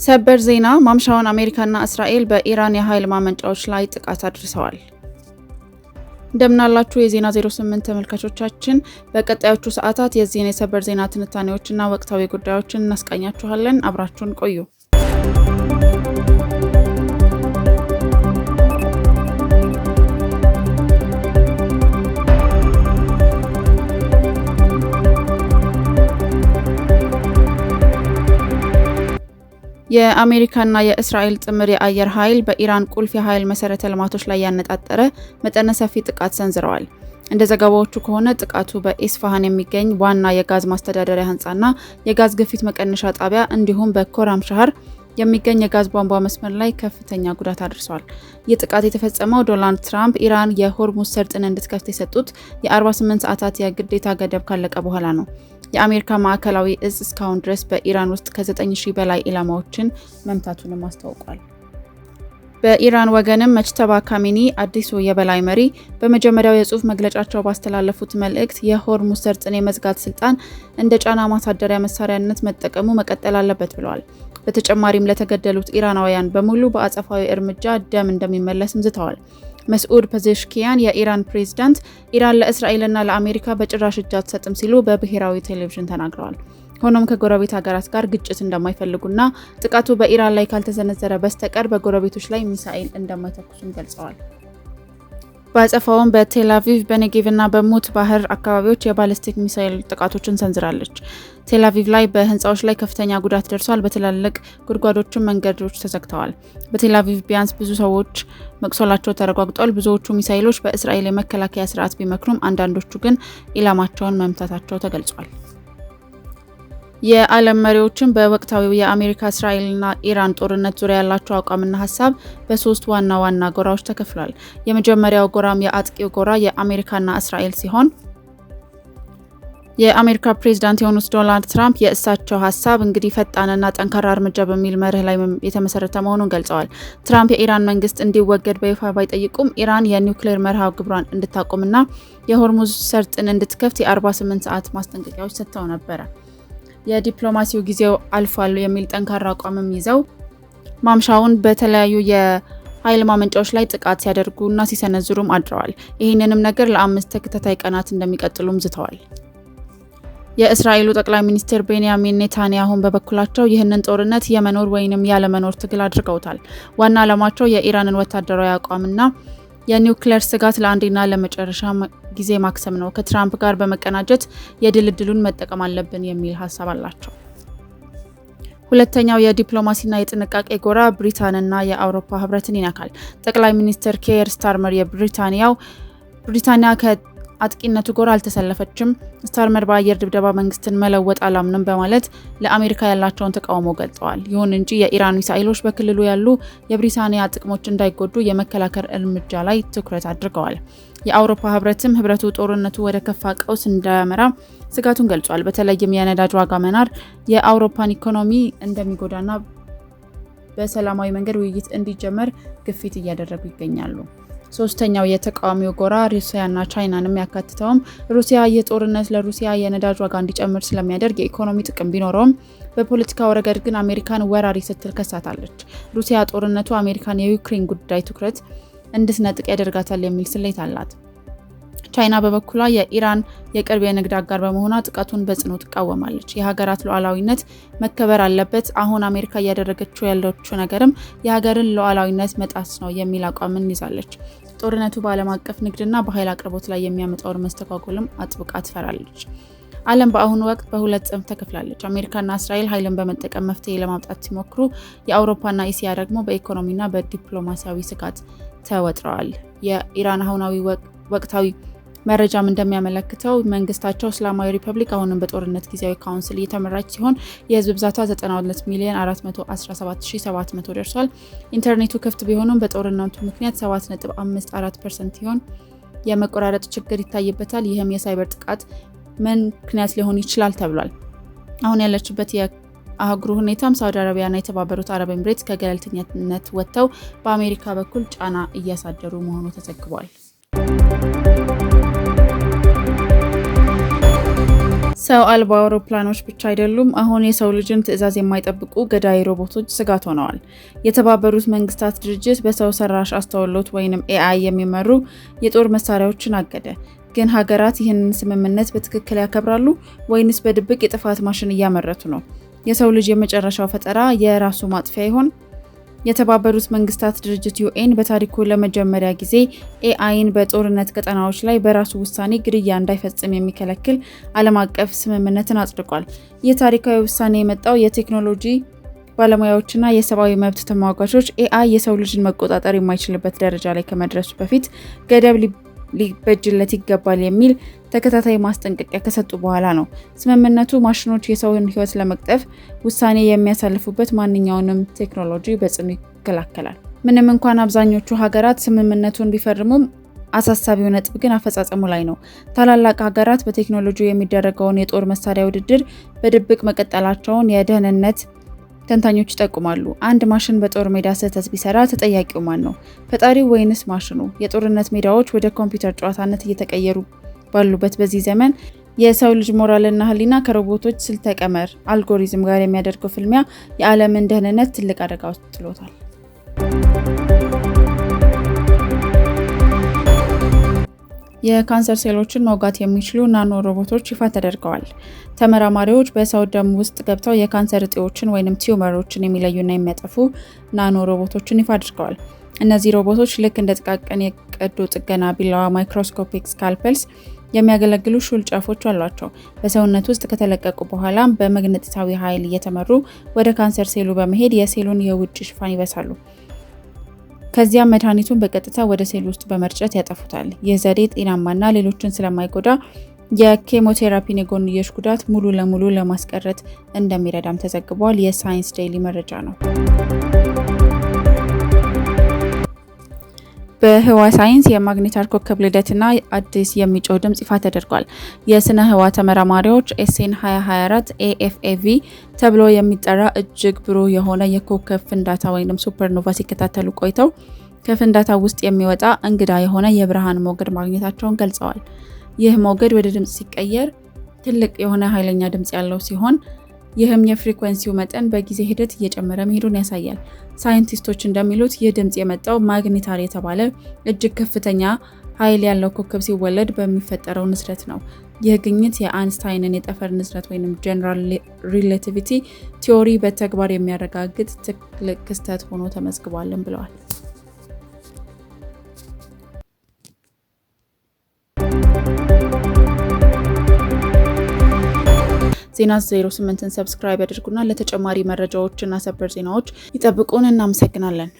ሰበር ዜና፣ ማምሻውን አሜሪካና እስራኤል በኢራን የኃይል ማመንጫዎች ላይ ጥቃት አድርሰዋል። እንደምናላችሁ የዜና 08 ተመልካቾቻችን፣ በቀጣዮቹ ሰዓታት የዚህን የሰበር ዜና ትንታኔዎችና ወቅታዊ ጉዳዮችን እናስቃኛችኋለን። አብራችሁን ቆዩ። የአሜሪካና የእስራኤል ጥምር የአየር ኃይል በኢራን ቁልፍ የኃይል መሰረተ ልማቶች ላይ ያነጣጠረ መጠነ ሰፊ ጥቃት ሰንዝረዋል። እንደ ዘገባዎቹ ከሆነ ጥቃቱ በኢስፋሃን የሚገኝ ዋና የጋዝ ማስተዳደሪያ ህንፃና የጋዝ ግፊት መቀነሻ ጣቢያ እንዲሁም በኮራም ሻህር የሚገኝ የጋዝ ቧንቧ መስመር ላይ ከፍተኛ ጉዳት አድርሷል። ይህ ጥቃት የተፈጸመው ዶናልድ ትራምፕ ኢራን የሆርሙዝ ሰርጥን እንድትከፍት የሰጡት የ48 ሰዓታት የግዴታ ገደብ ካለቀ በኋላ ነው። የአሜሪካ ማዕከላዊ እዝ እስካሁን ድረስ በኢራን ውስጥ ከ9000 በላይ ኢላማዎችን መምታቱንም አስታውቋል። በኢራን ወገንም መጅተባ ካሚኒ አዲሱ የበላይ መሪ በመጀመሪያው የጽሁፍ መግለጫቸው ባስተላለፉት መልእክት የሆርሙዝ ሰርጥን የመዝጋት ስልጣን እንደ ጫና ማሳደሪያ መሳሪያነት መጠቀሙ መቀጠል አለበት ብለዋል። በተጨማሪም ለተገደሉት ኢራናውያን በሙሉ በአጸፋዊ እርምጃ ደም እንደሚመለስም ዝተዋል። መስዑድ ፔዜሽኪያን የኢራን ፕሬዝዳንት ኢራን ለእስራኤልና ለአሜሪካ በጭራሽ እጅ አትሰጥም ሲሉ በብሔራዊ ቴሌቪዥን ተናግረዋል። ሆኖም ከጎረቤት ሀገራት ጋር ግጭት እንደማይፈልጉና ጥቃቱ በኢራን ላይ ካልተሰነዘረ በስተቀር በጎረቤቶች ላይ ሚሳኤል እንደማይተኩሱም ገልጸዋል። በአጸፋውም በቴል አቪቭ፣ በኔጌቭና በሙት ባህር አካባቢዎች የባሊስቲክ ሚሳኤል ጥቃቶችን ሰንዝራለች። ቴል አቪቭ ላይ በህንፃዎች ላይ ከፍተኛ ጉዳት ደርሷል። በትላልቅ ጉድጓዶችም መንገዶች ተዘግተዋል። በቴል አቪቭ ቢያንስ ብዙ ሰዎች መቁሰላቸው ተረጋግጧል። ብዙዎቹ ሚሳኤሎች በእስራኤል የመከላከያ ስርዓት ቢመክኑም አንዳንዶቹ ግን ኢላማቸውን መምታታቸው ተገልጿል። የዓለም መሪዎችም በወቅታዊው የአሜሪካ፣ እስራኤልና ኢራን ጦርነት ዙሪያ ያላቸው አቋምና ሀሳብ በሶስት ዋና ዋና ጎራዎች ተከፍሏል። የመጀመሪያው ጎራም የአጥቂው ጎራ የአሜሪካና እስራኤል ሲሆን፣ የአሜሪካ ፕሬዚዳንት የሆኑት ዶናልድ ትራምፕ የእሳቸው ሀሳብ እንግዲህ ፈጣንና ጠንካራ እርምጃ በሚል መርህ ላይ የተመሰረተ መሆኑን ገልጸዋል። ትራምፕ የኢራን መንግስት እንዲወገድ በይፋ ባይጠይቁም ኢራን የኒውክሌር መርሃ ግብሯን እንድታቆምና የሆርሙዝ ሰርጥን እንድትከፍት የ48 ሰዓት ማስጠንቀቂያዎች ሰጥተው ነበረ። የዲፕሎማሲው ጊዜው አልፏል የሚል ጠንካራ አቋምም ይዘው ማምሻውን በተለያዩ የኃይል ማመንጫዎች ላይ ጥቃት ሲያደርጉና ሲሰነዝሩም አድረዋል። ይህንንም ነገር ለ5 ተከታታይ ቀናት እንደሚቀጥሉም ዝተዋል። የእስራኤሉ ጠቅላይ ሚኒስትር ቤንያሚን ኔታንያሁን በበኩላቸው ይህንን ጦርነት የመኖር ወይንም ያለመኖር ትግል አድርገውታል። ዋና ዓላማቸው የኢራንን ወታደራዊ አቋምና የኒውክሌር ስጋት ለአንዴና ለመጨረሻ ጊዜ ማክሰም ነው። ከትራምፕ ጋር በመቀናጀት የድል እድሉን መጠቀም አለብን የሚል ሀሳብ አላቸው። ሁለተኛው የዲፕሎማሲና የጥንቃቄ ጎራ ብሪታንና የአውሮፓ ህብረትን ይነካል። ጠቅላይ ሚኒስትር ኬየር ስታርመር የብሪታንያው ብሪታንያ ከአጥቂነቱ ጎራ አልተሰለፈችም። ስታርመር በአየር ድብደባ መንግስትን መለወጥ አላምንም በማለት ለአሜሪካ ያላቸውን ተቃውሞ ገልጸዋል። ይሁን እንጂ የኢራን ሚሳኤሎች በክልሉ ያሉ የብሪታንያ ጥቅሞች እንዳይጎዱ የመከላከል እርምጃ ላይ ትኩረት አድርገዋል። የአውሮፓ ህብረትም ህብረቱ ጦርነቱ ወደ ከፋ ቀውስ እንዳያመራ ስጋቱን ገልጿል። በተለይም የነዳጅ ዋጋ መናር የአውሮፓን ኢኮኖሚ እንደሚጎዳና በሰላማዊ መንገድ ውይይት እንዲጀመር ግፊት እያደረጉ ይገኛሉ። ሶስተኛው የተቃዋሚው ጎራ ሩሲያና ቻይናንም ያካትተውም ሩሲያ የጦርነት ለሩሲያ የነዳጅ ዋጋ እንዲጨምር ስለሚያደርግ የኢኮኖሚ ጥቅም ቢኖረውም በፖለቲካው ረገድ ግን አሜሪካን ወራሪ ስትል ከሳታለች። ሩሲያ ጦርነቱ አሜሪካን የዩክሬን ጉዳይ ትኩረት እንድትነጥቅ ያደርጋታል የሚል ስሌት አላት። ቻይና በበኩሏ የኢራን የቅርብ የንግድ አጋር በመሆኗ ጥቃቱን በጽኑ ትቃወማለች። የሀገራት ሉዓላዊነት መከበር አለበት፣ አሁን አሜሪካ እያደረገችው ያለችው ነገርም የሀገርን ሉዓላዊነት መጣስ ነው የሚል አቋምን ይዛለች። ጦርነቱ በዓለም አቀፍ ንግድና በኃይል አቅርቦት ላይ የሚያመጣውን መስተጓጎልም አጥብቃ ትፈራለች። ዓለም በአሁኑ ወቅት በሁለት ጽንፍ ተከፍላለች። አሜሪካና እስራኤል ኃይልን በመጠቀም መፍትሄ ለማምጣት ሲሞክሩ፣ የአውሮፓና እስያ ደግሞ በኢኮኖሚና በዲፕሎማሲያዊ ስጋት ተወጥረዋል። የኢራን አሁናዊ ወቅታዊ መረጃም እንደሚያመለክተው መንግስታቸው እስላማዊ ሪፐብሊክ አሁንም በጦርነት ጊዜያዊ council እየተመራች ሲሆን የህዝብ ብዛቷ 92 ሚሊዮን 411700 ደርሷል። ኢንተርኔቱ ክፍት ቢሆንም በጦርነቱ ምክንያት 7.54% ሲሆን የመቆራረጥ ችግር ይታይበታል። ይህም የሳይበር ጥቃት ምክንያት ሊሆን ይችላል ተብሏል። አሁን ያለችበት የአህጉሩ ሁኔታም ሳውዲ አረቢያና የተባበሩት አረብ ኤምሬትስ ከገለልተኝነት ወጥተው በአሜሪካ በኩል ጫና እያሳደሩ መሆኑ ተዘግቧል። ሰው አልባ አውሮፕላኖች ብቻ አይደሉም፣ አሁን የሰው ልጅን ትዕዛዝ የማይጠብቁ ገዳይ ሮቦቶች ስጋት ሆነዋል። የተባበሩት መንግስታት ድርጅት በሰው ሰራሽ አስተውሎት ወይንም AI የሚመሩ የጦር መሳሪያዎችን አገደ። ግን ሀገራት ይህንን ስምምነት በትክክል ያከብራሉ ወይንስ በድብቅ የጥፋት ማሽን እያመረቱ ነው? የሰው ልጅ የመጨረሻው ፈጠራ የራሱ ማጥፊያ ይሆን? የተባበሩት መንግስታት ድርጅት UN በታሪኩ ለመጀመሪያ ጊዜ AI ን በጦርነት ቀጠናዎች ላይ በራሱ ውሳኔ ግድያ እንዳይፈጽም የሚከለክል ዓለም አቀፍ ስምምነትን አጽድቋል። ይህ ታሪካዊ ውሳኔ የመጣው የቴክኖሎጂ ባለሙያዎችና የሰብአዊ መብት ተሟጋቾች AI የሰው ልጅን መቆጣጠር የማይችልበት ደረጃ ላይ ከመድረሱ በፊት ገደብ ሊበጅለት ይገባል የሚል ተከታታይ ማስጠንቀቂያ ከሰጡ በኋላ ነው። ስምምነቱ ማሽኖች የሰውን ሕይወት ለመቅጠፍ ውሳኔ የሚያሳልፉበት ማንኛውንም ቴክኖሎጂ በጽኑ ይከላከላል። ምንም እንኳን አብዛኞቹ ሀገራት ስምምነቱን ቢፈርሙም፣ አሳሳቢው ነጥብ ግን አፈጻጸሙ ላይ ነው። ታላላቅ ሀገራት በቴክኖሎጂ የሚደረገውን የጦር መሳሪያ ውድድር በድብቅ መቀጠላቸውን የደህንነት ተንታኞች ይጠቁማሉ። አንድ ማሽን በጦር ሜዳ ስህተት ቢሰራ ተጠያቂው ማን ነው? ፈጣሪው ወይንስ ማሽኑ? የጦርነት ሜዳዎች ወደ ኮምፒውተር ጨዋታነት እየተቀየሩ ባሉበት በዚህ ዘመን፣ የሰው ልጅ ሞራልና ሕሊና ከሮቦቶች ስልተ ቀመር አልጎሪዝም ጋር የሚያደርገው ፍልሚያ የዓለምን ደህንነት ትልቅ አደጋ ውስጥ ጥሎታል። የካንሰር ሴሎችን መውጋት የሚችሉ ናኖ ሮቦቶች ይፋ ተደርገዋል። ተመራማሪዎች በሰው ደም ውስጥ ገብተው የካንሰር እጢዎችን ወይም tumor ኦችን የሚለዩና የሚያጠፉ ናኖ ሮቦቶችን ይፋ አድርገዋል። እነዚህ ሮቦቶች ልክ እንደ ጥቃቅን የቀዶ ጥገና ቢላዋ microscopic scalpels የሚያገለግሉ ሹል ጫፎች አሏቸው። በሰውነት ውስጥ ከተለቀቁ በኋላም በመግነጢሳዊ ኃይል እየተመሩ ወደ ካንሰር ሴሉ በመሄድ የሴሉን የውጭ ሽፋን ይበሳሉ። ከዚያም መድኃኒቱን በቀጥታ ወደ ሴል ውስጥ በመርጨት ያጠፉታል። ይህ ዘዴ ጤናማና ሌሎችን ስለማይጎዳ የኬሞቴራፒን የጎንዮሽ ጉዳት ሙሉ ለሙሉ ለማስቀረት እንደሚረዳም ተዘግቧል። የ Science Daily መረጃ ነው። በህዋ ሳይንስ የ magnetar ኮከብ ልደትና አዲስ የሚጮህ ድምጽ ይፋ ተደርጓል። የስነ ህዋ ተመራማሪዎች SN 2024 AFAV ተብሎ የሚጠራ እጅግ ብሩህ የሆነ የኮከብ ፍንዳታ ወይም supernova ሲከታተሉ ቆይተው ከፍንዳታ ውስጥ የሚወጣ እንግዳ የሆነ የብርሃን ሞገድ ማግኘታቸውን ገልጸዋል። ይህ ሞገድ ወደ ድምጽ ሲቀየር ትልቅ የሆነ ኃይለኛ ድምጽ ያለው ሲሆን፣ ይህም የ frequency ው መጠን በጊዜ ሂደት እየጨመረ መሄዱን ያሳያል። ሳይንቲስቶች እንደሚሉት ይህ ድምፅ የመጣው magnetar የተባለ እጅግ ከፍተኛ ኃይል ያለው ኮከብ ሲወለድ በሚፈጠረው ንዝረት ነው። ይህ ግኝት የአንስታይንን የጠፈር ንዝረት ወይም general relativity theory በተግባር የሚያረጋግጥ ትልቅ ክስተት ሆኖ ተመዝግቧልም ብለዋል። ዜና 08ን subscribe ያድርጉና ለተጨማሪ መረጃዎችና ሰበር ዜናዎች ይጠብቁን። እናመሰግናለን።